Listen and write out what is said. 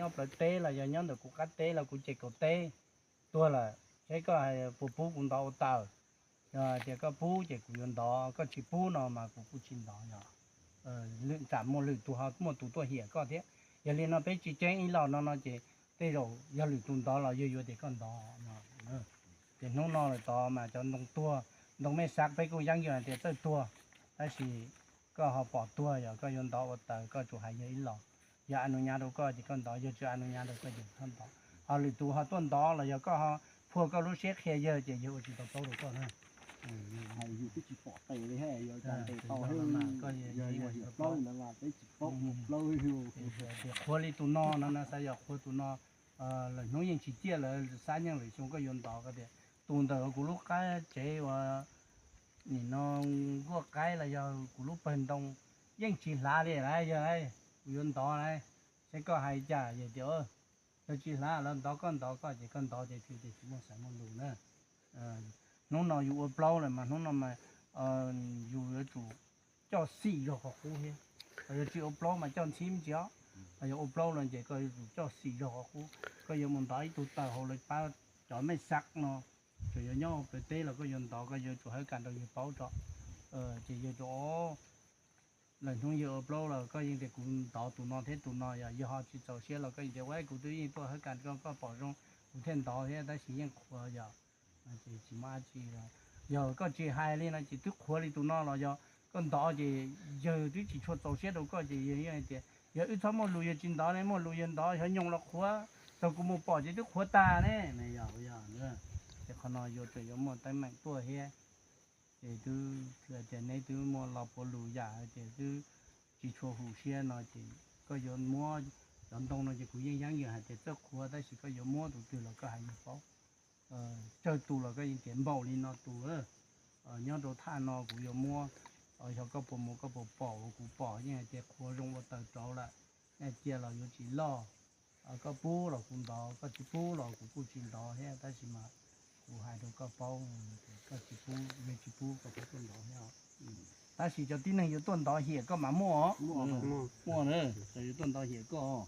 nyob plawv teb los yog nyob ntawm kuv qab teb los kuv ces kaum teb tuag lawm, saib koj puas pub kuv ntov ua taws. Yog tias koj pub ces kuv yuav ntov, koj tsis pub no mas kuv kuj tsis ntov. Yog lwm tsam muaj lwm tus ho muaj tus tuaj hiam koj thiab. Yog li no peb tsis ceeb ib los no no ces tej zaum yog lwm tus ntov los yog yuav tias koj ntov no. Ces hnub no lawm tod mas cov ntoo tuag, ntoo mej xav peb kuj yeeb yog hais tias txawj tuag, tab sis koj ho pom tuag yog koj yuav ntov ua taws koj tsuas hais yog ib los. Yog a nus nyas rau koj ces koj ntov, yog tsis a nus nyas rau koj ces txhob ntov. Ho lwm tus ho tuaj ntov los yog koj ho phua koj lub siab qhia yawg ces yawg ua tsis tau plaub rau koj na. Hais yus twb tsis pom tes li, yog cas tes tau thiab, yog hiam plaub ntawd mas peb tsis paub ua plaub. Tias qhuav li tus no no na, xav yog qhuav tus no, lawm hnub yeej tsis ciaj lawm, xab nyeej lwm xyoo koj yuav ntov koj tias tus ntawm kuv lub qab tsev uas nim no nkuaj qaib los yog kuv lub pawg ntoo yeej tsis hlav li lawm, yog kuv yuav ntov lawm, saib koj hais cas. Yog tias yog tsis hlav los ntov koj ntov koj ces koj ntov ces tsis muaj xaim muaj lus na. Hnub no yus ua plaub lawm mas hnub no mas yus yuav tsum coj xim zog qhov qub thiab. Ho yog tsis ua plaub mas coj ntxhib me ntsis os. Ho yog ua plaub lawm ces koj yuav tsum coj xim zog qhov qub. Koj yuav mus ntov ib tug taws hauv lawv pab cov mej xav no, tsuas yog nyob hauv plawv teb los koj yuav ntov koj yuav tsum hawb kam rau yawg paub tso. Ces yawg tias lawm hnub yawg ua plaub los koj yeej tias kuv ntov tus no thiab tus no, yog yawg ho tsis txaus siab los koj yeej tias ua kuv twb yeej tuaj hawb kam rau koj pom zoo kuv thiaj ntov thiab tab sis yeej qhuav yog. Ces tsis muaj dab tsi. Yog koj tsis hais li no ces twb qhuav li tus no los yog koj ntov ces yawg twb tsis tshua txaus siab rau koj ces yawg yeej hais tias yog wb txhob muaj lus yawg tsis ntov ne, muaj lus yawg ntov, xyov nyoos los qhuav, txog kuv mus pom ces twb qhuav tag ne. Yog, yog, ces qhov no yuav tsum yuav muaj teeb meem tuaj thiab. Ces twb hais tias neb twb muaj lo puav lus yam hais tias twb tsis tshua hum siab no ces koj yuav muab cov ntoo no ces kuv yeej yeeb yawg hais tias txawj qhuav tab sis koj yuav muab tus twg los koj hais yawg paub. Tsawg tus los koj yeej tias npaum li no tus, nyob rau thaj no kuv yuav muab, xyov koj puas mus koj puas pom, uas kuv pom yeej hais tias qhuav zoo ua taws rauv lawm, cia los yuav tsis loj. Koj pub los kuv ntov, koj tsis pub los kuv kuj tsis ntov thiab, tab sis mas kuv hais rau koj paub, koj tsis pub, yawg tsis pub koj pub tuaj ntov thiab. Tab sis cov tib neeg yuav tuaj ntov hiam koj mas muaj, muaj, yuav tuaj ntov hiam koj.